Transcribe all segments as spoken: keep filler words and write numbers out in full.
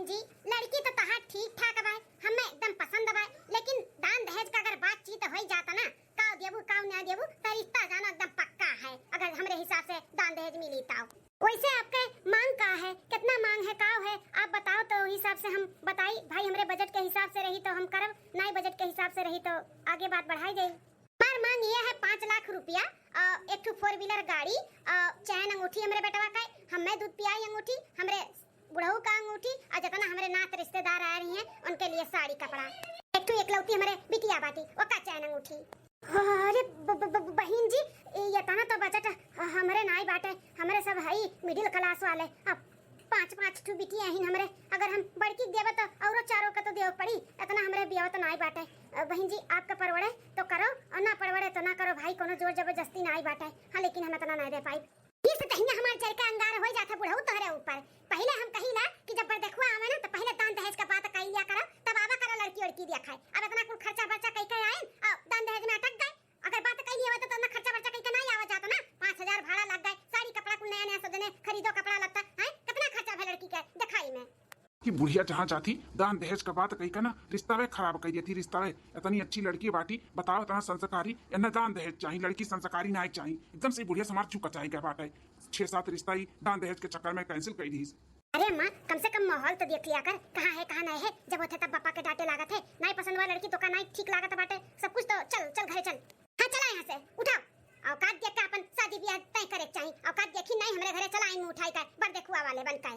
जी, लड़की तो तहार ठीक ठाक बाय, हमें एकदम पसंद बाय, लेकिन दान दहेज का अगर बातचीत होई जाता ना, काव देबू काव ना देबू, तो रिश्ता जानो एकदम पक्का है। अगर हमरे हिसाब से दान दहेज मिली ताव। वैसे आपके मांग का है, कितना मांग है, काव है, आप बताओ तो वही हिसाब से हम बताई। भाई हमरे बजट के हिसाब से रही तो हम करब, नाई बजट के हिसाब से रही तो आगे बात बढ़ाई जाई। हमार मांग ये है पाँच लाख रुपया, अ, एक ठो फोर व्हीलर गाड़ी, अ, चैन अंगूठी हमरे बेटवा का, हमें दूध पियाई अंगूठी, हमरे बुढ़ऊ का अंगूठी, अ, जितना हमरे नात रिश्तेदार आए रही हैं उनके लिए साड़ी कपड़ा, एक ठो एकलौती हमरे बिटिया बाटी ओका चैन अंगूठी। अरे ब-, ब-, ब-, बहिन जी, ये इतना तो बजट हमरे नाई बाटे, हमरे सब हई मिडिल क्लास वाले। अब पाँच पाँच ठो बिटिया हिन हमरे, अगर हम बड़की के देबे तो औरो चारों के तो देवे पड़ी, इतना हमरे बियावत नाई बाटे। अ, बहिन जी, आपके परवड़े तो करो और ना परवड़े तो ना करो भाई, कोनो जोर जबरदस्ती नाई बाटे। हाँ, लेकिन हम इतना नाई दे पाई। ये से तहिया हमार जर के अंगार हो जाता बुढ़ऊ तोहरे ऊपर। पहले हम कहीला कि जब बरदेखुआ आवे ना तो पहले दान दहेज का बात कही लिया करो, तब आवा करो लड़की उड़की दिया खाए। अब इतना कुल खर्चा बर्चा कई के आए और दान दहेज में अटक गए। अगर बात कही लिया होता तो ना खर्चा बर्चा कई के ना आवा जाता ना। पाँच हजार भाड़ा लग गए, साड़ी कपड़ा कुल नया नया सजने खरीदो कपड़ा लत्ता, हैं? कितना खर्चा भे लड़की के दिखाई में। कि बुढ़िया जहाँ जाती दान दहेज का बात कही के ना रिश्तावे खराब कर देती। रिश्तावे इतनी अच्छी लड़की बाटी, बताओ इतना संस्कारी, इन्हें दान दहेज चाहिए, लड़की संस्कारी ना चाहिए। एकदम से बुढ़िया समाज चुका चाहिए क्या बात है। छह सात रिश्ता ही दान दहेज के चक्कर में कैंसिल कर दी। अरे अम्मा, कम से कम माहौल तो देख लिया कर, कहाँ है कहाँ नहीं है। जब होते तब पापा के डांटे लागत है, नहीं पसंद वाला लड़की तो का नहीं ठीक लागत बाटे। सब कुछ तो चल चल घरे चल। हाँ चला यहाँ से, उठाओ। औकात देख के अपन शादी ब्याह तय करे के चाही। औकात देखी नहीं हमरे घरे चला आई मुँह उठाई का, बरदेखुआ वाले बन के।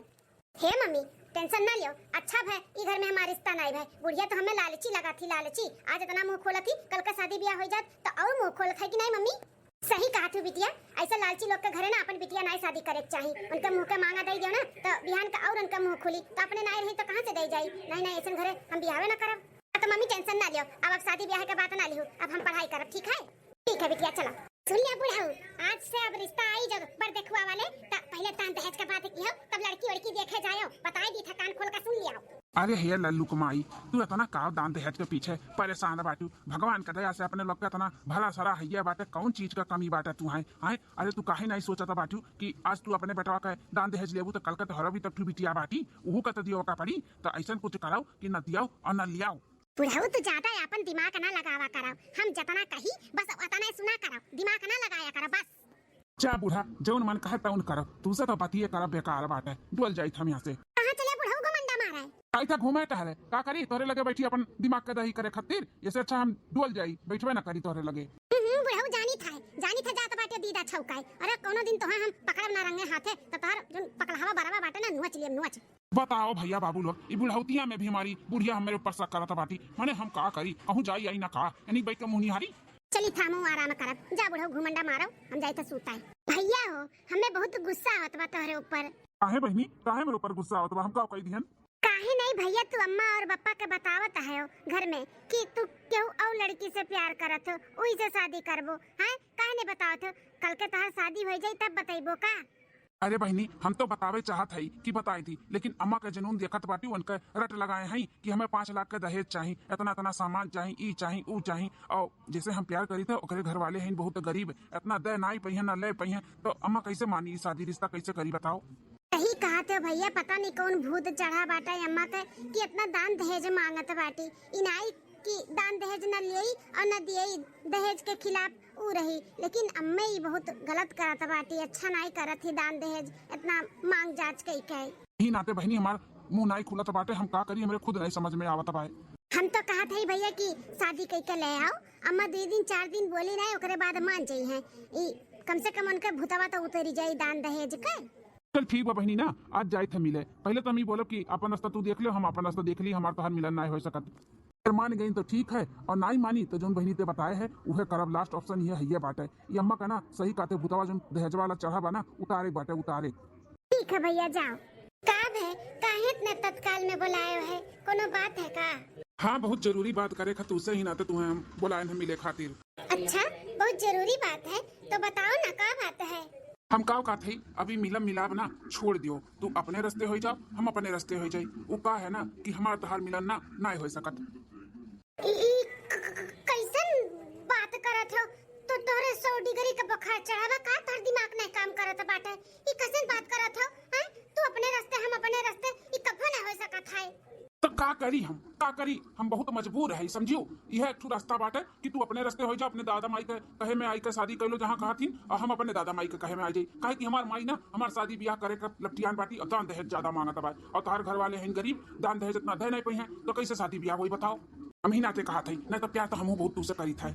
हे मम्मी, टेंशन ना लियो, अच्छा भय ई घर में हमार रिश्ता नहीं भय। बुढ़िया तो हमें लालची लगा थी, लालची। आज इतना मुँह खोला थी, कल का शादी ब्याह हो जात तो और मुँह खोलत है कि नहीं मम्मी? सही कहा तू बिटिया, ऐसे लालची लोग के घरे ना अपन बिटिया नाई शादी करे के चाही। उनके मुँह के मांगा दे दियो ना तो बिहान का और उनका मुँह खुली, तो अपने नाई रही तो कहाँ से दे जाई? नहीं नहीं, ऐसे घरे हम बियाहवे ना करब। हाँ, तो मम्मी टेंशन ना लियो, अब आप शादी ब्याह के बात ना लिहो, अब हम पढ़ाई करब, ठीक है? ठीक है बिटिया, चलो। सुन लिया बुढ़ऊ, आज से अब रिश्ता आई जब बरदेखुआ वाले, त पहले दान दहेज के बात किहो, तब लड़की उड़की देखे जायो। बताई दी था, कान खोल के सुन लिया। अरे हे लल्लू कमाई, तू इतना का दान दहेज के पीछे परेशान बाटू? भगवान के दया से अपने लोग के इतना भला सरा हैया बाटे, कौन चीज का कमी बाटे तू है, हैं? अरे तू काहे नहीं सोचत बाटू कि आज तू अपने बेटवा के दान दहेज लेबू तो कल के तोहरा भी तब ठू बिटिया बाटी, उहू का तो दियो का पड़ी। तो ऐसन कुछ कराओ कि न दियाओ और न लियाओ। बुढ़ऊ तू ज्यादा अपन दिमाग ना लगावा करो, हम जतना कही बस उतना सुना करो, दिमाग ना लगाया करो बस। जा बूढ़ा, जौन मन कहे तौन करो, तू से तो बतिये करा बेकार बाटे, डुअल जाइत हम यहाँ से। कहाँ चले बुढ़ऊ घमंडा मारे? आई था घूमे टहरे, का करी तोरे लगे बैठी अपन दिमाग के दही करे खातिर, ऐसे अच्छा हम डुअल जाई, बैठबे ना करी तोरे लगे। हम्म, बुढ़ऊ जानी था, जानी था जात बाटे दीदा छौकाई। अरे कोनो दिन तोहे हम पकड़ब ना रंगे हाथे, तो तोहर जौन पकड़ावा बरवा बाटे ना, नोच लेब नोच। बताओ भैया बाबू लोग, ई बुढ़ौतिया में भी हमारी बुढ़िया हमरे ऊपर शक करत बाटी। मने हम का करी, कहूँ जाई आई ना का, यानी बैठ के मुँह निहारी। चली थामो आराम करब, जा बुढ़ऊ घुमंडा मारो, हम जाई त सूताई। भैया हो, हमें बहुत गुस्सा आवत बा तोहरे ऊपर। काहे बहिनी, काहे मेरे ऊपर गुस्सा आवत बा, हम का कही दिहन? काहे नहीं भैया, तू अम्मा और बप्पा के बतावत है घर में कि तू केहू और लड़की से प्यार करत हो, उही से शादी करबो, हैं? काहे नहीं बतावत हो? कल के तोहार शादी हो जाई तब बतैबो का? अरे बहिनी, हम तो बतावे चाहत हई कि बताई थी, लेकिन अम्मा के जुनून देखत बाटी, उनके रट लगाए हई कि हमें पाँच लाख के दहेज चाही, इतना इतना सामान चाही, ई चाही, ऊ चाही। और जैसे हम प्यार करी थे, ओकरे घर वाले हैं बहुत गरीब, इतना दे नाई पहिए ना ले पहिए, तो अम्मा कैसे मानी, ई शादी रिश्ता कैसे करी बताओ? सही कहा थे भैया, पता नहीं कौन भूत चढ़ा बाटा अम्मा के कि इतना दान दहेज मांगत बाटी। ई नाई कि दान दहेज न लेई और न दियई, दहेज के खिलाफ ऊ रही, लेकिन अम्मे ई बहुत गलत करत बाटी, अच्छा नाई करत ही दान दहेज इतना मांग जांच कई के। यही नाते बहिनी हमार मुंह नाई खुलत बाटे, हम का करी, हमरे खुद नाई समझ में आवत बाए। हम तो कहत हई भैया कि शादी कई के ले आओ, अम्मा दो दिन चार दिन बोली नाई, ओकरे बाद मान जाई हैं। ई कम से कम उनके भूतवा तो उतरी जाई दान दहेज के। चल ठीक बा बहिनी ना, आज जाइत है मिले। पहले तो हम ई बोलब कि अपन रास्ता तू देख ले, हम अपन रास्ता देख ली, हमार तोहार मिलन नाई हो सकत। अगर मान गई तो ठीक है, और नाई मानी तो जौन बहिनी ते बताए है उहे करब, last option ये है, ये बाटे। ये अम्मा का ना सही कहते, भूतवा जौन दहेज वाला चढ़ा बा ना, उतारे बाटे, उतारे। ठीक है भैया, जाओ। का भे, काहे इतने तत्काल में बुलाए है, कोनो बात है का? हाँ, बहुत जरूरी बात करे खातिर, उसे ही नाते तुम्हें हम बुलाए हैं मिले खातिर। अच्छा, बहुत जरूरी बात है, तो बताओ ना, का बात है? हम का कहत हई, अभी मिलब मिलाप ना छोड़ दियो, तू अपने रास्ते हो जाओ, हम अपने रास्ते हो जाई। उ का है ना कि हमार तोहार मिलन ना, नाय हो सकत। ई, ई क-, क-, क-, कैसन बात करत हो? तो तोहरे सौ डिग्री के बुखार चढ़ावा का, तोहर दिमाग नहीं काम करत बाटे? ई कैसन बात करत हो? हैं? तू अपने रास्ते, हम अपने रास्ते, ई कभो ना हो सकत है। का करी हम, का करी? हम बहुत मजबूर है, समझियो। यह एक ठो रास्ता बाटे कि तू अपने रास्ते हो जा, अपने दादा माई के कहे में आई के शादी कर लो जहाँ कहत हिन, और हम अपने दादा माई के कहे में आ जाई। काहे कि हमार माई ना हमार शादी ब्याह करे के लपटियान बाटी, और दान दहेज ज्यादा मांगत बाय, और तोहार घर वाले हैं गरीब, दान दहेज इतना दे नहीं पई हैं, तो कैसे शादी ब्याह होई बताओ? हम ही नाते कहत हई, नहीं तो प्यार तो हमहू बहुत तुझसे करी था। हम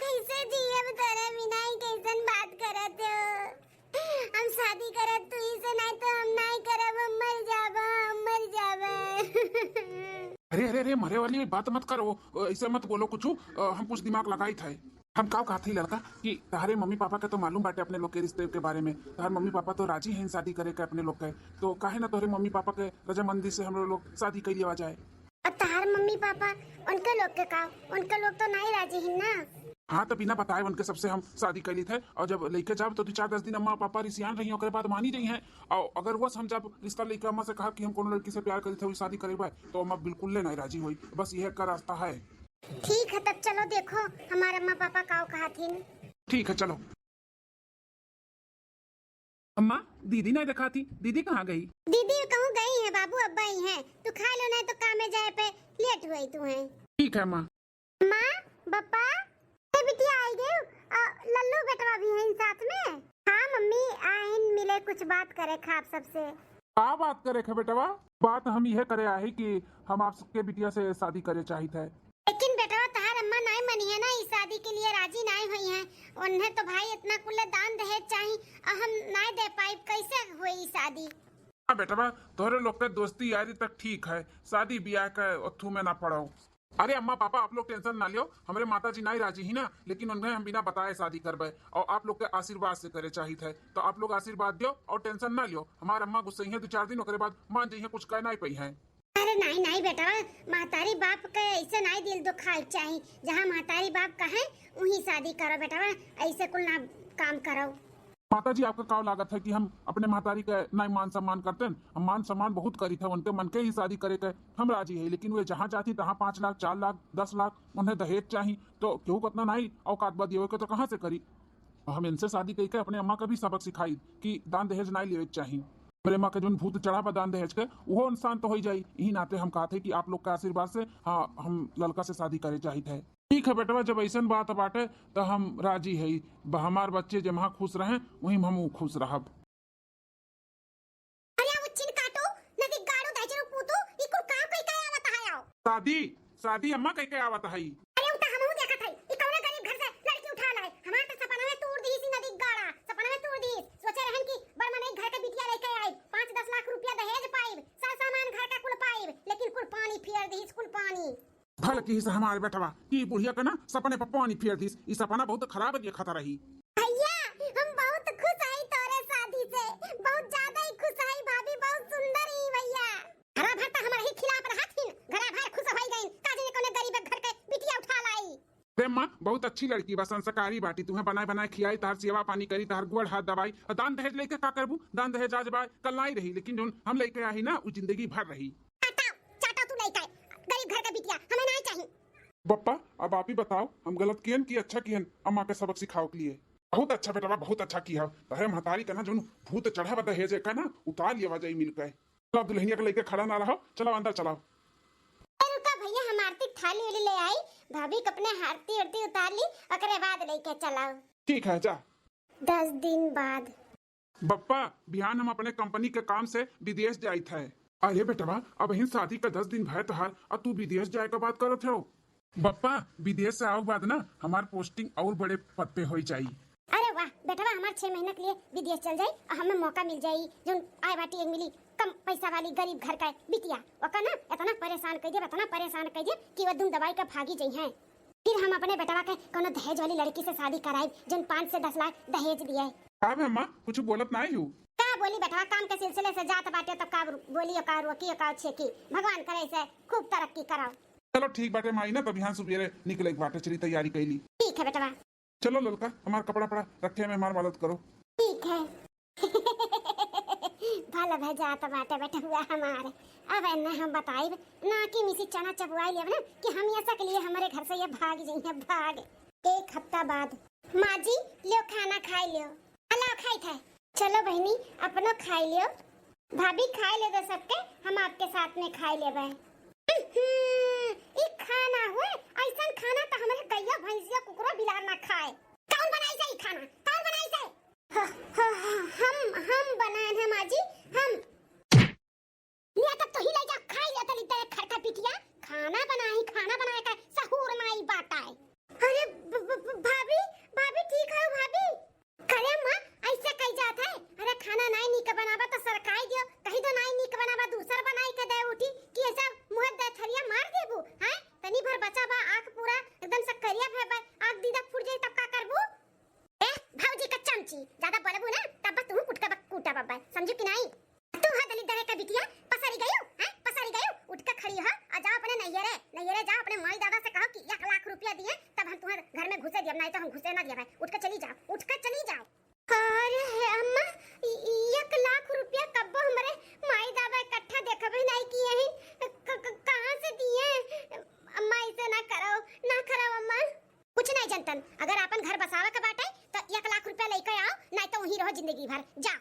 कैसे जियब तोरे बिना, ई कैसन बात करत हो? हम शादी करब तू ही से, नहीं तो हम नहीं करब, हम मर जाबा, हम मर जाबा। अरे, अरे, अरे, मरे वाली बात मत करो, ऐसे मत बोलो कुछ। अ, हम कुछ दिमाग लगाई थे। हम का कहत हई लड़का कि तहरे मम्मी पापा के तो मालूम बाटे अपने लोग के रिश्ते के बारे में। तहर मम्मी पापा तो राजी हैं शादी करे के अपने लोग के, तो काहे ना तोहरे मम्मी पापा के रजामंदी से हम लोग शादी कर लिया जाए। और तहार मम्मी पापा, उनके लोग के का? उनके लोग तो नहीं राजी ही ना। हाँ, तो बिना बताए उनके सबसे हम शादी कर ली थे, और जब लेके जाब तो दो चार दस दिन अम्मा पापा रिसियान रही, ओकरे बाद मानी रही हैं। और अगर वो हम जब रिश्ता लेके अम्मा से कहा कि हम कोनो लड़की से प्यार करी थे, वही शादी करे बा, तो अम्मा बिल्कुल ले नहीं राजी हुई। बस यह का रास्ता है। ठीक है, तब चलो देखो हमारे अम्मा पापा का कहत हिन। ठीक है, चलो। अम्मा, दीदी नहीं दिखाती, दीदी कहाँ गई? दीदी कहूँ गई है बाबू, अब्बा ही है। तू खा लो, नहीं तो काम में जाए पे लेट हुई तू है। ठीक है अम्मा। माँ, बप्पा, ए बिटिया आई गए, अ, लल्लू बेटवा भी है साथ में। हाँ मम्मी, आइन मिले, कुछ बात करे खाब सबसे। का बात करे खे बेटवा? बात हम यह करे आहे कि हम आपके बिटिया से शादी करे चाहित है। लेकिन बेटवा, तहार अम्मा नाई मनी है ना, ई शादी के लिए राजी नाई हुई है। उन्हें तो भाई इतना कुल दान दहेज चाही, और हम नाई दे पाई, कैसे हुई ई शादी? हाँ बेटवा, तोहरे लोग के दोस्ती यारी तक ठीक है, शादी ब्याह के ओथू में ना पड़ो। अरे अम्मा पापा, आप लोग टेंशन ना लियो, हमरे माता जी नाई राजी ही ना, लेकिन उन्हें हम बिना बताए शादी करबे और आप लोग के आशीर्वाद से करे चाहित है, तो आप लोग आशीर्वाद दियो और टेंशन ना लियो। हमार अम्मा गुस्सई है दो चार दिन, ओकरे बाद मान जइहे, कुछ कह नाई पई है। अरे नाई, नाई बेटवा, महतारी बाप के ऐसे नाई दिल दुखाए चाही। जहाँ महतारी बाप कहे, वहीं शादी करो बेटवा, ऐसे कुल ना काम करो। माता जी, आपका का लागत है कि हम अपने महतारी के नाई मान सम्मान करते हैं? हम मान सम्मान बहुत करी थे, उनके मन के ही शादी करे के हम राजी है, लेकिन वे जहाँ जाती तहाँ पाँच लाख, चार लाख, दस लाख उन्हें दहेज चाही, तो केहू को इतना नाई औकात बा देवे के, तो कहाँ से करी? हम इनसे शादी करके अपने अम्मा का भी सबक सिखाई कि दान दहेज नाई लेवे के चाही। मेरे अम्मा के जोन भूत चढ़ा बा दान दहेज के, उहो इंसान तो होई जाई। यही नाते हम कहत है कि आप लोग के आशीर्वाद से, हाँ, हम लड़का से शादी करे चाहित है। ठीक है बेटवा, जब ऐसन बात बाटे तो हम राजी है। ब-, हमार बच्चे जहाँ खुश रहें, वहीं हम खुश रहब। अरे वो छिन काटो, नदी गाड़ो, दाइजरो पूतो, ई कुल काम कई का आवत है आओ? शादी, शादी अम्मा कई के आवत है। अरे उ त हमहू देखत है, ई कौने गरीब घर से लड़की उठा लाए। हमार त सपना में तूर दीस ई नदी गाड़ा, सपना में तूर दीस। सोचे रहन कि बड़ मनई घर के बिटिया लेके आई, पाँच दस लाख रुपया दहेज पाइब, सर सामान घर का कुल पाइब, लेकिन कुल पानी फेर दीस, कुल पानी। भल किहिस हमार बेटवा, ई बुढ़िया के ना सपने पर पानी फेर दिस। ई सपना बहुत खराब देखत रही। भैया, हम बहुत खुश हई तोरे शादी से, बहुत ज्यादा ही खुश हई भाभी, बहुत सुंदर ही भैया। घरा भर त हमारे ही खिलाफ रहत हिन, घरा भर खुश होई गइन, का जाने कौने गरीब घर के बिटिया उठा लाई। रे माँ, बहुत अच्छी लड़की बा, संस्कारी बाटी, तुम्हें बनाए बनाए खियाई, तार सेवा पानी करी, तार गोड़ हाथ दबाई। और दान दहेज लेके का करबू? दान दहेज आज बा, कल नाई रही, लेकिन जोन हम लेके आई ना, उ जिंदगी भर रही। चाटा, चाटा तू लइका है, गरीब घर का बिटिया, हमें नहीं चाहिए। बप्पा, अब आप ही बताओ, हम गलत किहन कि अच्छा किहन अम्मा के सबक सिखाओ के लिए? बहुत अच्छा बेटवा, बहुत अच्छा किहा। तहे महतारी का ना जोन भूत चढ़ा बा दहेज का ना, उतार लिया जाई मिलके। चलो, अब दुल्हनिया के लेके खड़ा ना रहो, चलो अंदर चलो। ए, रुका भैया, हम आरती के थाली उली ले आई, भाभी के अपने आरती उरती उतार ली, ओकरे बाद लेके चलाओ। ठीक है, जा। दस दिन बाद। बप्पा, बिहान हम अपने कंपनी के काम से विदेश जाइत है। अरे बेटवा, अबहिन शादी का दस दिन भय तोहार, आ तू विदेश जाए का बात करत हो? बप्पा, विदेश से आओ बाद ना हमार पोस्टिंग और बड़े पद पे होई जाई। अरे वाह बेटवा, हमार छह महीना के लिए विदेश चल जाई और हमें मौका मिल जाई, जोन आए बाटी एक मिली कम पैसा वाली गरीब घर का बिटिया, ओका ना इतना परेशान कर दिया, इतना परेशान कर दिया कि वो दुम दबाई का भागी जाई हैं। फिर हम अपने बेटवा के कोनो दहेज वाली लड़की से शादी कराई, जोन पाँच से दस लाख दहेज दिए। का बे अम्मा, कुछ बोलत नाई हूँ? का बोली बेटवा, काम के सिलसिले से जात बाटे तो का बोली, का रोकी, का छेकी। भगवान करे से खूब तरक्की कराओ। चलो ठीक बाटे माई, ना तो बिहान सुबेरे निकले के बाटे, चली तैयारी कैली। ठीक है बेटवा। चलो ललका, हमार कपड़ा पड़ा रखे में हमार मदद करो। ठीक है। भल भजात बाटे बेटहुआ हमार। अब एन्ने हम बताइब ना कि मिसी चना चबुआई लेब ना कि हम ऐसा के लिए हमारे घर से ये भाग जाइए, भाग। एक हफ्ता बाद। माँ जी, लियो खाना खाई लियो। अलाओ खाई थे। चलो बहनी, अपनो खाई लियो। भाभी खाए ले दे सबके, हम आपके साथ में खाए लेबे। हम्म, ई खाना हुए, ऐसन खाना तो हमरे गैया, भैंसिया, कुकुरा, बिलार ना खाए। कौन बनाई से ई खाना? कौन बनाई से? ह-, ह-, ह-, हम, हम बनाए हैं माँ जी, हम। लिया तब तो ही ले जा, खाई लिया तली तेरे घर का बिटिया। खाना बनाई, खाना बनाए का सहूर नाई बाटा है। अरे ब-, ब-, ब-, भाभी, भाभी ठीक है भाभी? करे अम्मा, ऐसे कही जात है? अरे खाना नाई नीक बनावा तो सरकाई दियो, कही दो नाई नीक बनावा, दूसर बनाई के दे उठी कि ऐसा मुँह दे थरिया मार देबू, हैं? तनी भर बचा बा, आँख पूरा एकदम से करिया भय बा, आँख दीदा फूट जाई तब का करबू? ए, भौजी का चमची, ज्यादा बोलबू ना, तब बस तू कुटका बक-, कूटा बब्बा, समझू कि नाई? तू है दलित दहे का बिटिया, पसरी गयू, हैं? पसरी गयू, उठ के खड़ी हो, आ जाओ अपने नैहरे, नैहरे जाओ, अपने माई दादा से कहो कि एक लाख रुपया दिए, तब हम तुम्हें घर में घुसे दिया, नहीं तो हम घुसे ना दिया भाई, उठ के चली जाओ, उठ के चली जाओ। अरे हे अम्मा, इ-, इ-, एक लाख रुपया कब्बो हमरे माई दादा इकट्ठा देखबे नहीं किए हैं, क-, क-, कहाँ से दिए? अम्मा ऐसे ना करो, ना करो अम्मा। कुछ नहीं जनतन, अगर आपन घर बसावे के बाटे, तो एक लाख रुपया लेके आओ, नहीं तो वहीं रहो जिंदगी भर। जा।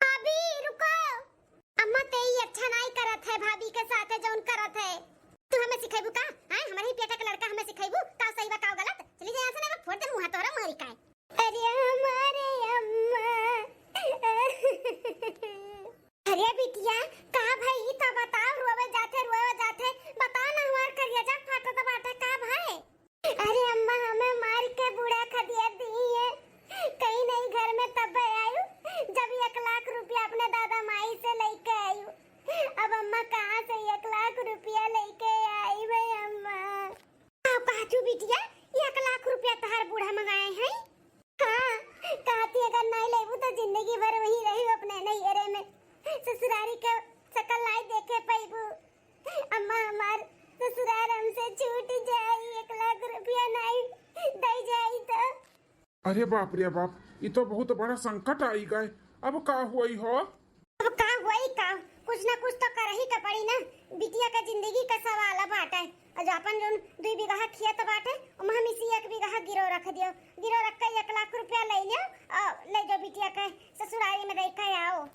भाभी, रुको। अम्मा, ते ही अच्छा नहीं करत है, भाभी के साथ जौन करत है। तू हमें सिखेबू का? हैं? हमारे ही पेटा के लड़का हमें सिखेबू? का सही बा, का गलत? चली जा यहाँ से, ना फोड़ दे मुँह तोहरा मारी का। अरे हमारे अम्मा। अरे बिटिया, का भाई, ई तो बताओ, रोवे जाथे, रोवे जाथे, बताओ ना, हमार करेजा फाटत बाटे, का भाई? अरे अम्मा, हमें मार के बूढ़ा खदिया दी है, कहीं नहीं घर में तब आयु, जब एक लाख रुपया अपने दादा माई से लेके आयु। अब अम्मा कहाँ से एक लाख रुपया लेके आई भाई अम्मा? का कहतू बिटिया, एक लाख रुपया तहार बूढ़ा मंगाए हैं? हाँ, कहती अगर नहीं लेबू तो जिंदगी भर वहीं रही अपने नैहरे में, ससुरारी के शकल नहीं देखे पैबू। अम्मा हमार ससुरार हमसे छूट जाई, एक लाख रुपया नहीं दे जाई तो। अरे बाप रे बाप, ई तो बहुत बड़ा संकट आई गए। अब का हुई हो? अब का हुई का? कुछ ना कुछ तो करही के पड़ी ना। बिटिया का जिंदगी का सवाल बाटे। और जो अपन जोन दुई बीघा खेत बाटे, ओमे हम इसी एक बीघा गिरो रख दियो। गिरो रख के एक लाख रुपया ले लियो और ले जाओ बिटिया के ससुरारी में दे के आओ।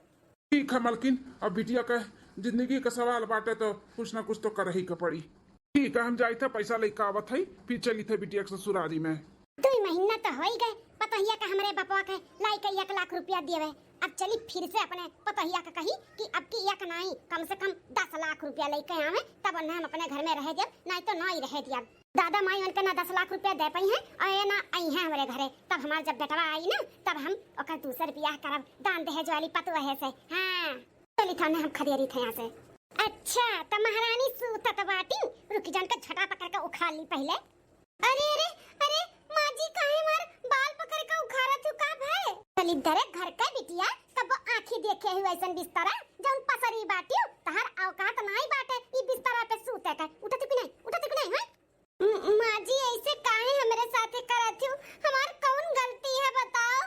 ठीक है मलकिन, अब बिटिया के जिंदगी का सवाल बाटे तो कुछ ना कुछ तो करही के पड़ी। ठीक है, हम जाइत है, पैसा लेके आवत है, फिर चलित है बिटिया के ससुरारी में। दुई महीना तो होई गए, पतोहिया के हमरे बपवा के लाई के एक लाख रुपया दिए। अब चली फिर से अपने पतोहिया के कही कि अब की एक नाई, कम से कम दस लाख रुपया लेके आवे, तब उन्हें हम अपने घर में रह दियब, नाई तो नाई रह दियब। दादा माई उनके ना दस लाख रुपया दे पाई हैं और ये ना आई हैं हमरे घरे। तब हमार जब बेटवा आई ना, तब हम ओकर दूसर बियाह करब, दान दहेज वाली पतोहे से। हाँ, चली थाने हम खदेरी थे यहाँ से। अच्छा, त महारानी सूतत बाटी, रुकी जान के झटा पकड़ के उखाड़ ली पहले। अरे, अरे, अरे, माँ जी, काहे मार बाल पकड़ के उखाड़त हो, का भय? दलिद्दर घर के बिटिया, कब आँखी देखे हुए ऐसन बिस्तरा, जौन पसरी बाटियो, तहर औकात नाई बाटे, ई बिस्तरा पे सूते के। उठत कि नहीं, उठत कि नहीं, हैं? म-, माँ जी, ऐसे काहे हमरे साथे करत हो? हमार कौन गलती है, बताओ?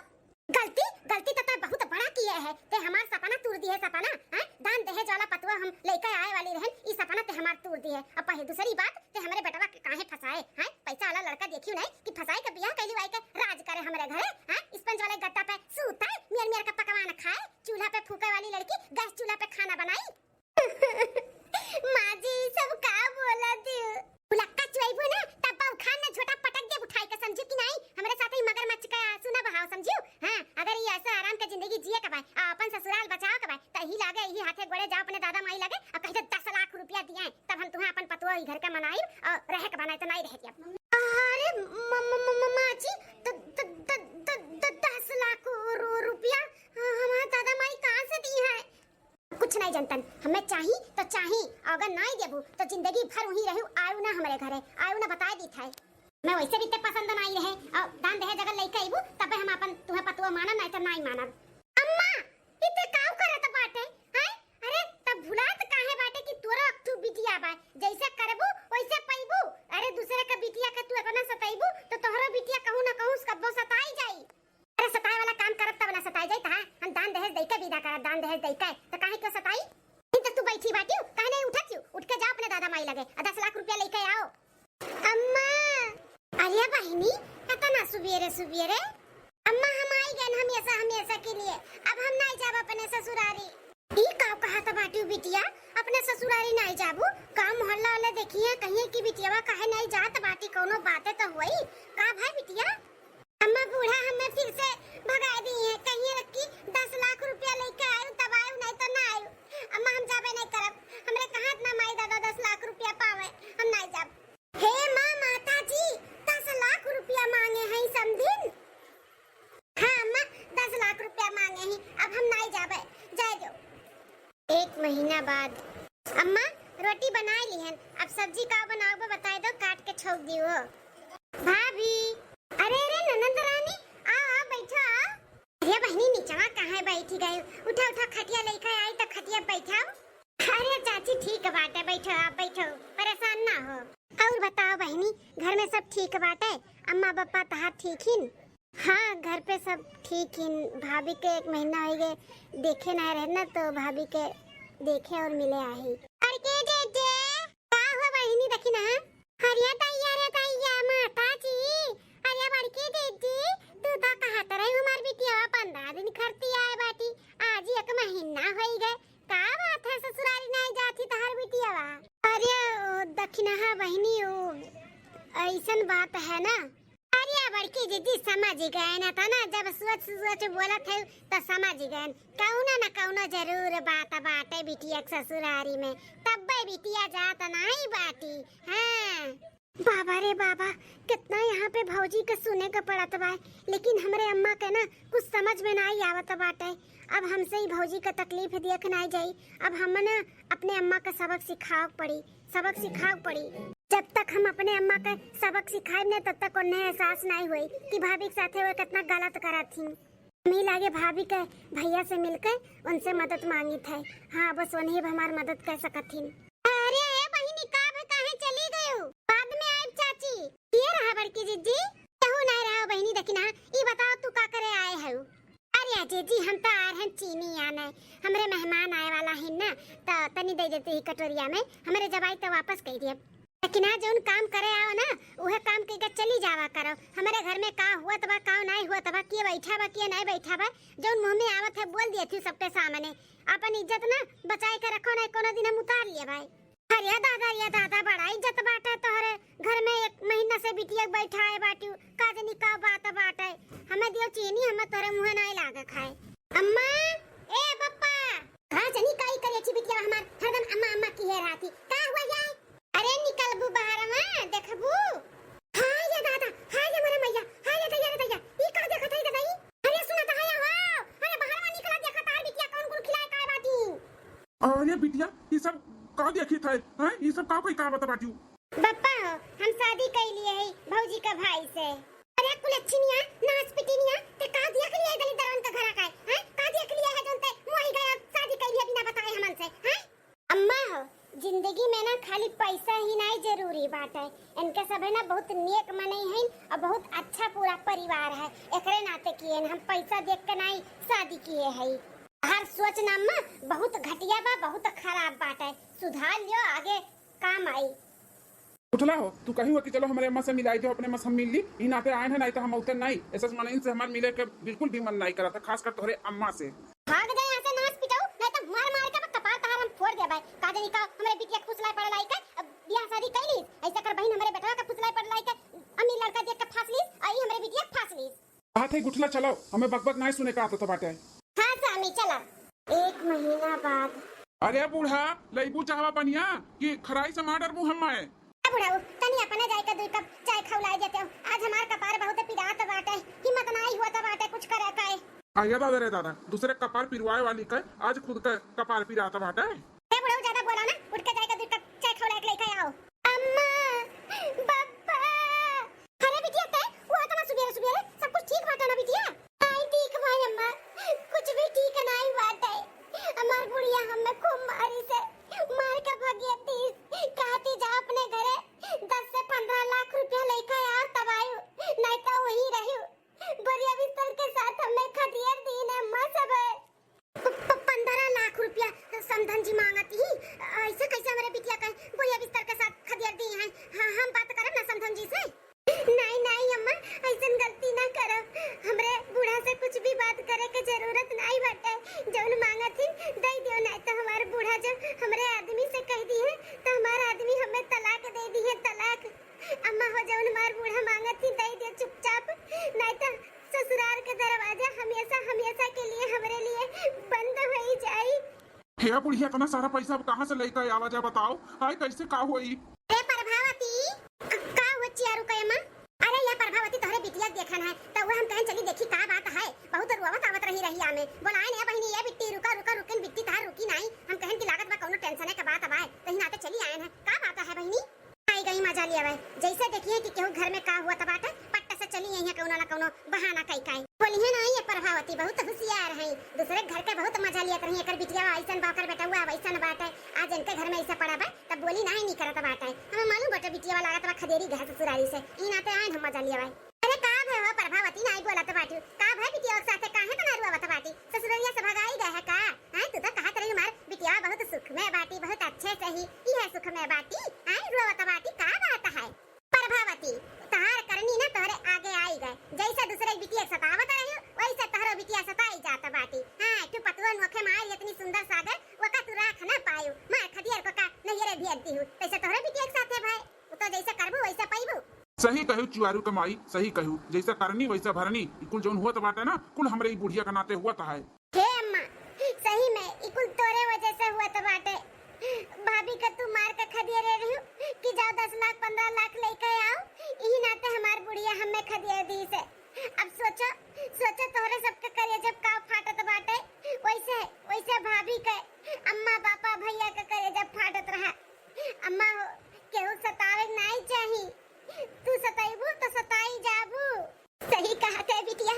गलती, गलती तो तय बहुत बड़ा किए है। ते हमार सपना तूर दिए, सपना, हैं? दान दहेज वाला पतवा हम लेके आए वाली रहन, ई सपना ते हमार तूर दिए। अब पहे दूसरी बात, ते हमरे बेटवा के काहे फंसाए, हैं? पैसा वाला लड़का देखियो नहीं कि फंसाए के बियाह कैली वाई के राज करे हमरे घरे, हैं? स्पंज वाले गद्दा पे सूते, मियर मियर का पकवान खाए, चूल्हा पे फूके वाली लड़की गैस चूल्हा पे खाना बनाई। माँ जी, ई सब का बोला दियो? भुलक्का चुआइबू ना, तब बा उखाड़ ना झोटा पटक देब उठाई के, समझू कि नहीं? हमरे साथे ही मगरमच्छ का आंसू ना बहाओ, समझू? हाँ, अगर ये ऐसा आराम के जिंदगी जिए के बा, आ अपन ससुराल बचाओ के बा, त यही लागे, यही हाथे गोड़े जाओ अपने दादा माई लगे, और कह दे दस लाख रुपया दिए, तब हम तुम्हें अपन पतोह ही घर के मनाई और रहे के बनाए तो नहीं रह दिया। अरे म-, म-, म-, म-, माँ जी, द-, द-, द-, द-, द-, दस लाख रु-, रुपया, हाँ, हमारे दादा माई कहाँ से दी है? कुछ नहीं जनतन, हमें चाही तो चाही, अगर नहीं देबू तो जिंदगी भर वहीं रहू, आयु ना हमरे घरे, आयु ना बताए दी थाए। मैं वैसे भी ते पसंद नहीं रहे, और दान दहेज अगर लेके अइबू तबे हम अपन तुम्हें पतुआ मानब, नहीं तो नहीं मानब। अम्मा, ई ते काउ करत बाटे, हैं? अरे तब भुलात काहे बाटे कि तोरो अक्टू बिटिया बा, जैसे करबू वैसे पइबू। अरे दूसरे के बिटिया के तू इतना सतइबू तो तोहरो बिटिया कहूँ ना कहूँ कब्बो सताई जाई। अरे सताए वाला काम करब तब ना सताए जाई, तहाँ हम दान दहेज दइके विदा करब, दान दहेज दइके, त काहे क्यों सताई? इन त तू बैठी बाटियो, काहे नहीं उठत यू? उठ के जा अपने दादा माई लगे, आ दस लाख रुपया लेके आओ। अम्मा! अरे बहिनी, इतना सुबेरे सुबेरे? अम्मा हम आई हमेशा हमेशा के लिए। अब हम नाई जाब अपने ससुरारी। ई का कहत बाटू बिटिया, अपने ससुरारी नाई जाबू? गाँव मोहल्ला वाले देखिए, कहिए कि बिटियावा काहे नाई जात बाटी, कौनो बाते तो हुई। का भाई बिटिया? अम्मा, बूढ़ा हमें फिर से भगा दी है, कहिए कि दस लाख रुपया लेके आयु तब आयु, नहीं तो ना आयु। अम्मा, हम जाबे नहीं करब, हमरे कहाँ इतना माई दादा दस लाख रुपया पावे, हम नहीं जाब। हे माँ, माता जी, दस लाख रुपया मांगे हैं समधिन। हाँ अम्मा, दस लाख रुपया मांगे हैं, अब हम नहीं जाबे, जाए दो। एक महीना बाद। अम्मा, रोटी बनाए लिहन, अब सब्जी का बनाओगे बताए दो, काट के छोक दियो। भाभी। अरे अरे ननद रानी, आओ आओ बैठो आओ। अरे बहिनी, निचवा काहे बैठी गई? उठा उठा खटिया लेके आई तो खटिया बैठाओ। अरे चाची ठीक बाटे, बैठो आप बैठो, परेशान ना हो। और बताओ बहिनी, घर में सब ठीक बाटे? अम्मा पापा तहार ठीक हिन? हाँ, घर पे सब ठीक हिन। भाभी के एक महीना होइ गए देखे ना रहे ना, तो भाभी के देखे और मिले आही। अरे के जे जे, का हुआ बहिनी, देखी ना? अरे दैया रे दैया, माता जी, अरे बड़की दीदी, तू तो कहत रही हमार बिटिया पंद्रह दिन खरती आए बाटी, आज एक महीना होइ गए, का बात है ससुरारी नाई जाती तहार बिटियावा? अरे ओ दखिनहा बहिनी, ओ ऐसन बात है ना। अरे बड़की दीदी समझ गए ना, था ना, जब सोच सोच बोलत है तो समझ गए, कौनो ना कौनो जरूर बात बाटे बिटिया के ससुरारी में, तब्बे बिटिया जात नाई बाटी। हाँ। बाबा रे बाबा, कितना यहाँ पे भौजी के सुने के पड़त बा, लेकिन हमरे अम्मा के ना कुछ समझ में नाई आवत बाटे। अब हमसे ही भौजी के तकलीफ देख नाई जाई। अब हम ना अपने अम्मा के सबक सिखाव पड़ी, सबक सिखाव पड़ी। जब तक हम अपने अम्मा के सबक सिखाएब ना, तब तक उन्हें एहसास नाई होई कि भाभी के साथे वो कितना गलत करत थी। हमी लागे भाभी के भैया से मिलके उनसे मदद मांगित है। हाँ, बस उन्हीं अब हमार मदद कर सकत हिन। अरे ए बहिनी, का भे, काहे चली गयू? बाद में आइब चाची। के रहा बड़की जीजी? केहू नाय रहा बहिनी, देखी ना। ई बताओ तू का करे आए हऊ? अरे जीजी, हम तो आ रहन चीनी आने, हमरे मेहमान आए वाला हिन ना, तो तनी दे देती ही कटोरिया में, हमरे जब आई तो वापस कह दिए। लेकिन आज जौन काम करे आओ ना, उहे काम कइके चली जावा करो। हमरे घर में का हुअत बा, का नाई हुअत बा, के बैठा बा, के नाई बैठा बा, जौन मुँह में आवत है बोल दिए थी सबके सामने। अपन इज्जत ना बचाए के रखो, नाई कोनो दिन हम उतार लिए भाई। अरे दादा, ये दादा, बड़ा इज्जत बाटे तोहरे घर में, एक महीना से बिटिया बैठाए बाटी, का जनी का बात बाटे। हमें दियो चीनी, हमें तोहरे मुँहे नाई लागे खाए। अम्मा, ए बप्पा, का जनी काई करे छी बिटिया हमार, हरदम अम्मा अम्मा किहे रहती। का हुआ ये? अरे निकलबू बाहर में देखबू। हाय रे दादा, हाय रे मोरे मैया, हाय रे दैया रे दैया, ई का देखत हई दादा ई? अरे सुनत हया हो, अरे बाहर में निकला, देखा तार बिटिया कौन गुल खिलाए काय बाटी। अरे बिटिया, ई सब का देखित है? हैं? ई सब का कोई का बता बाटियो? बप्पा हो, हम शादी कई लिए है भौजी का भाई से। अरे कुलच्छिनिया, नाच पिटिनिया, ते का देख लिया है दलित दरवन का घरा का है? हैं? का देख लिया है जोन ते मोही गया शादी कई लिया बिना बताए हमन से? हैं? अम्मा हो, जिंदगी में ना खाली पैसा ही नाई जरूरी बाटे। इनके सब है ना बहुत नेक मनई हईन और बहुत अच्छा पूरा परिवार है। एकरे नाते किए हम पैसा देख के नाई शादी किए हई। हर सोच ना अम्मा बहुत घटिया बा, बहुत खराब बाटे। सुधार लियो, आगे काम आई। उठला हो, तू कहीं हो कि चलो हमरे अम्मा से मिलाई दो, अपने अम्मा से हम मिल ली। ई नाते आए हैं, नाई तो हम उतन नाई। ऐसे मनई से हमार मिले के बिल्कुल भी मन नाई करत है, खासकर तोहरे अम्मा से। भाग जा यहाँ से नास पिटाऊ, नहीं तो मार मार के कपार तहार हम फोड़ देबै। का जानी का हमरे बिटिया के फुसलाए पड़ लाई के, अब बियाह शादी कैली, ऐसा कर बहिन हमरे बेटवा के फुसलाए पड़ लाई के, अमीर लड़का देख के फांस लीस, आई हमरे बिटिया के फांस लीस। हाथ है गुठला चलाओ, हमें बकबक नाय सुने का आदत बाटे। हाँ स्वामी, चला। एक महीना बाद। अरे बूढ़ा, लईबू चाहवा पनिया कि खराई से मार डरबू हम मैं? ए बुढ़ऊ, तनी अपने जाए के दुई कप चाय खौलाई देते हो। आज हमार कपार बहुत पिरात बाटे, हिम्मत नाई हुआ बाटे कुछ करे के। अरे दादा रे दादा, दूसरे कपार पिरवाए वाली के आज खुद के कपार पिरात बाटे। ए बुढ़ऊ, ज्यादा बोला ना, उठ के जाए के दुई कप चाय खौलाई के लेके आओ। अम्मा, बप्पा। अरे बिटिया, ते वो इतना सुबेरे सुबेरे, सब कुछ ठीक बाटे ना बिटिया? नाई ठीक भाई अम्मा, कुछ भी ठीक नाई बाटे। हमार बुढ़िया हमें खूब मारी से मार के भगिया तीस, कहती जा अपने घरे दस से पन्द्रह लाख रुपया लेके आ तब आयु, नहीं तो वही रही। बोरिया बिस्तर के साथ हमें खटियर दीन अम्मा सब। प-, प-, पन्द्रह लाख रुपया समधन जी मांग यह बुढ़िया इतना सारा पैसा अब कहाँ से लेके आवा जा, बताओ? हाय, कैसे का होई? ए प्रभावती, क-, का हुआ चियारू का अम्मा? अरे ये प्रभावती, तोहरे बिटिया के देखन है, त वह हम कहन चली देखी का बात है। बहुत रोवत आवत रही रहिया में। बोलाए ने बहिनी, ये बिट्टी रुका, रुका, रुकिन बिट्टी, तहार रुकी नाई। हम कहन की लागत बा कौनो टेंशन के बात बा, तही नाते चली आयन है। का बात है बहिनी? आई गई मजा लियावे। जैसे देखिए कि केहू घर में का हुआ त बाटे, पट्ट से चली आई है कौनो ना कौनो बहाना कई काई। बोलिए ना, ये प्रभावती बहुत होशियार है, दूसरे घर के बहुत मजा लियत रही। एकर बिटिया ऐसन बा, ओकर बेटवा वैसन बाटे, आज इनके घर में ऐसा पड़ा बा, तब बोली ना ही नहीं करत बाटे। हमें मालूम बाटे बिटिया लागत बा खदेरी गए ससुरारी से, ई नाते आए हम मजा लियावे। अरे का भय हो प्रभावती, नाई बोलत बाटू? का भय बिटिया के साथे काहे तना रुआवत बाटी? ससुररिया से भगाई गए है का? हैं, तू तो कहत रही हमार बिटिया बहुत सुख में बाटी, बहुत अच्छे से ही, ई है सुख में बाटी। हैं, रुआवत बाटी, का बात है? प्रभावती, तहार करनी ना तोहरे आगे आई गए। जैसे दूसरे बिटिया के सतावत रही, वैसे तोहरो बिटिया सताई जात बाटी। हाँ, तू पतुआ नोखे मार इतनी सुंदर सागर, वका तू राख ना पायू। मार खदियर को का नैहरे भेज दी हूँ। तैसे तोहरे बिटिया के साथे भाई, वो तो जैसे करबू वैसे पैबू। सही कहू चुआरू के माई, सही कहू, जैसा करनी वैसा भरनी। ई कुल जौन हुआ त बाटे ना, कुल हमरे ई बुढ़िया के नाते हुआ त है। हे अम्मा, सही में ई कुल तोरे वजह से हुआ त बाटे। भाभी का तू मार के खदिया रे रही कि जाओ दस लाख पन्द्रह लाख लेके आओ, यही नाते हमार बुढ़िया हमें खदिया दी से। अब सोचो, सोचो तोहरे सबके करिया जब का फाटत बाटे, वैसे, वैसे भाभी के, अम्मा, पापा, भैया के करिया जब फाटत रहा। अम्मा हो, केहू सतावे नाई चाही। तू सतैबू तो सताई जाबू। सही कहा थे बिटिया,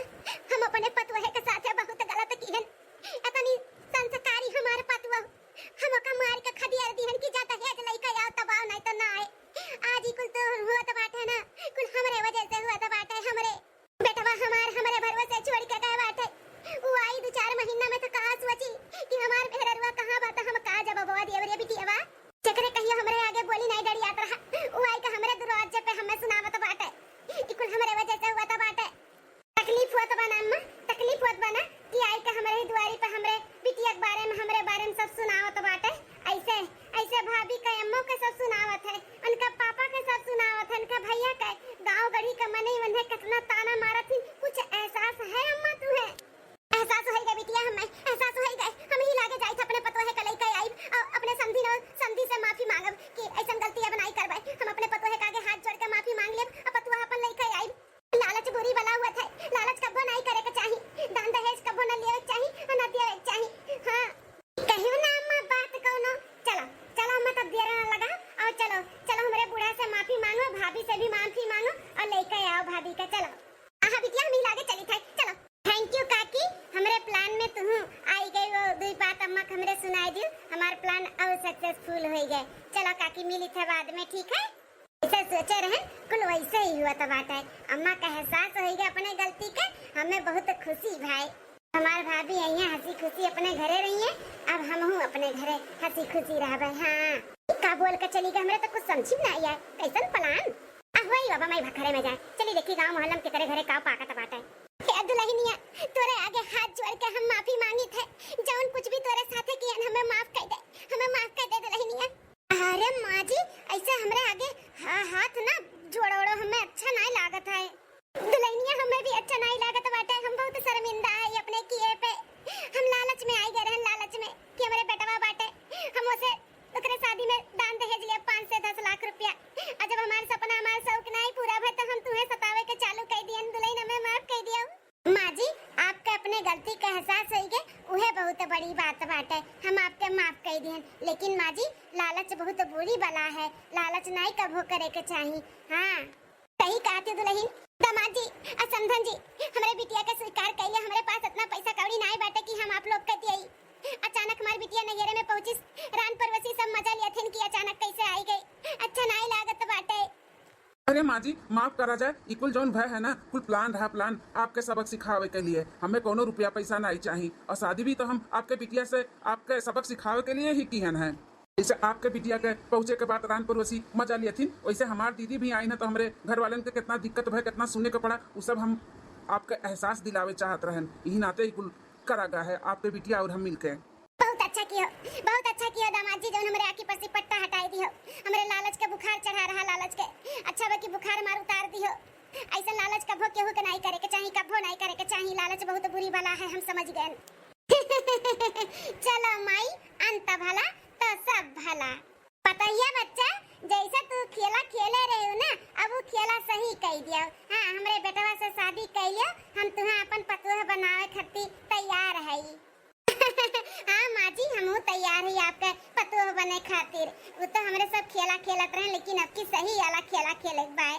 हम अपने पतुहे के साथे बहुत गलत किहन। इतनी संस्कारी हमार पतुह, हम ओका मार के खदियार दिहन कि जा दहेज लइके आओ तब आओ, नहीं तो ना आए। आज ई कुल तो हुआ त बाटे ना, कुल हमरे वजह से हुआ त बाटे, हमरे। बेटवा हमार हमरे भरोसे छोड़ के गए बाटे। उ आई दो चार महीना में तो कहा सोची कि हमार मेहररुआ कहाँ बा, त हम का जवाब देब रे बिटियावा? जेकरे कहियो हमरे आगे बोली नहीं डरियात रहा, उ आई के हमरे दरवाजे पे हमें सुनावत बाटे। ई कुल हमरे वजह से हुआ त बाटे। तकलीफ होत बा ना अम्मा, तकलीफ होत बा ना कि आई के हमरे ही दुआरी पे हमरे बिटिया के बारे में, हमरे बारे में सब सुनावत बाटे। ऐसे, ऐसे भाभी के अम्मो के सब सुनावत है, उनका पापा के सब सुनावत है, उनका भैया के। गाँव गढ़ी के मनई उन्हें कितना ताना मारत ही, कुछ एहसास है अम्मा तुहे? एहसास होई गए बिटिया, हमें एहसास होई गए। हम ही लागे जाइत अपने पतोहे के लइके आइब और अपने समधी न समधी से माफी मांगब कि ऐसन गलती अब नाई करबे। हम अपने पतोहे के आगे हाथ जोड़ के माफी मांग लेब और पतोहा अपन लइके आइब। लालच बुरी बला हुआ थे, लालच कब्बो नाई करे के चाही, दान दहेज कब्बो न लेवे के चाही और न देवे के चाही। हाँ, कहियो ना अम्मा बात कौनो। चलो, चलो अम्मा, तब देर ना लगा और चलो, चलो हमरे बूढ़ा से माफी मांगो, भाभी से भी माफी मांगो और लइके आओ भाभी के। चलो। आहा बिटिया, हम ही लागे चली थे, चलो। Thank you काकी, हमरे plan में तुहू आई गई, वो दुई बात अम्मा के हमरे सुनाई दियो, हमार plan और successful होई गए। चलो काकी, मिली थे बाद में, ठीक है? ऐसे सोचे रहन, कुल वैसे ही हुआ त बाटे। अम्मा का एहसास होई गए अपने गलती के, हमें बहुत खुशी भाई। हमार भाभी आई है हंसी खुशी अपने घरे रही है, अब हमहू अपने घरे हंसी खुशी रहबे। हाँ, का बोल के चली गई, हमरे तो कुछ समझी में ना आया, कैसन plan? आ होई बाबा, माई भखरे में जाए, चली देखी गाँव मोहल्ला में केकरे घरे का पाकत बाटे। हे दुल्हनिया, तोरे आगे हाथ जोड़ के हम माफी मांगी थे, जौन कुछ भी तोरे साथे कियन हमें माफ कर दे, हमें माफ कर दे दुल्हनिया। अरे माँ जी, ऐसे हमरे आगे हा-, हाथ ना जोड़ो, हमें अच्छा नहीं लागत है। दुल्हनिया, हमें भी अच्छा नहीं लागत बाटे, हम बहुत शर्मिंदा है अपने किए पे। हम लालच में आई गए रहन, लालच में कि हमरे बेटवा बाटे, हम उसे ओकरे शादी में दान दहेज लिया पाँच से दस लाख रुपया। और जब हमार सपना, हमार शौक नाई पूरा भय, तो हम तुम्हें सतावे के चालू कर दियन। दुल्हन, हमें माफ कर दियो। माँ जी, आपके अपने गलती का एहसास होई गए, उहे बहुत बड़ी बात बाटे। हम आपके माफ कर दियन, लेकिन माँ जी, लालच बहुत बुरी बला है, लालच नाई कभो करे के चाही। हाँ। सही कहत हो दुल्हन। दामाद जी, आ समधन जी, हमरे बिटिया के स्वीकार कइले, हमरे पास इतना पैसा कौड़ी नाई बाटे कि हम आप लोग के दियई। अचानक हमार बिटिया नैहरे में पहुंचिस, रान पड़ोसी सब मजा लियथिन कि अचानक कैसे आई गई। अच्छा नाई लागत बाटे। अरे माँ जी, माफ करा जाए, ई कुल जौन भय है ना, कुल plan रहा, plan आपके सबक सिखावे के लिए। हमें कोनो रुपया पैसा नाई चाही, और शादी भी तो हम आपके बिटिया से आपके सबक सिखावे के लिए ही किहन है। जैसे आपके बिटिया के पहुँचे के बाद रान पड़ोसी मजा लियथिन, वैसे हमार दीदी भी आई ना, तो हमरे घर वालन के कितना दिक्कत भय, कितना सुने के पड़ा, उ सब हम आपके एहसास दिलावे चाहत रहन। यही नाते ई कुल करा गा है आपके बिटिया और हम मिलके। बहुत अच्छा कियो, बहुत अच्छा कियो दामाद जी, जौन हमरे आँखी पर से पट्टा हटाई दियो। हमरे लालच के बुखार चढ़ा रहा, लालच के। अच्छा बा कि बुखार मार उतार दियो। ऐसा लालच कभो केहू के नाई करे के चाही, कभो नाई करे के चाही। लालच बहुत बुरी बला है, हम समझ गए। चलो माई, अंत भला तो सब भला। पतोहिया बच्चा, जैसा तू खेला खेले रहे हो ना, अब वो खेला सही कई दियो। हाँ, हमरे बेटवा से शादी कई लियो, हम तुहें अपन पतोह बनावे खातिर तैयार हई। हाँ माँ जी, हमहू तैयार हई आपके पतोह बने खातिर। वो तो हमरे सब खेला खेलत रहे, लेकिन अब की सही वाला खेला खेले के बाय।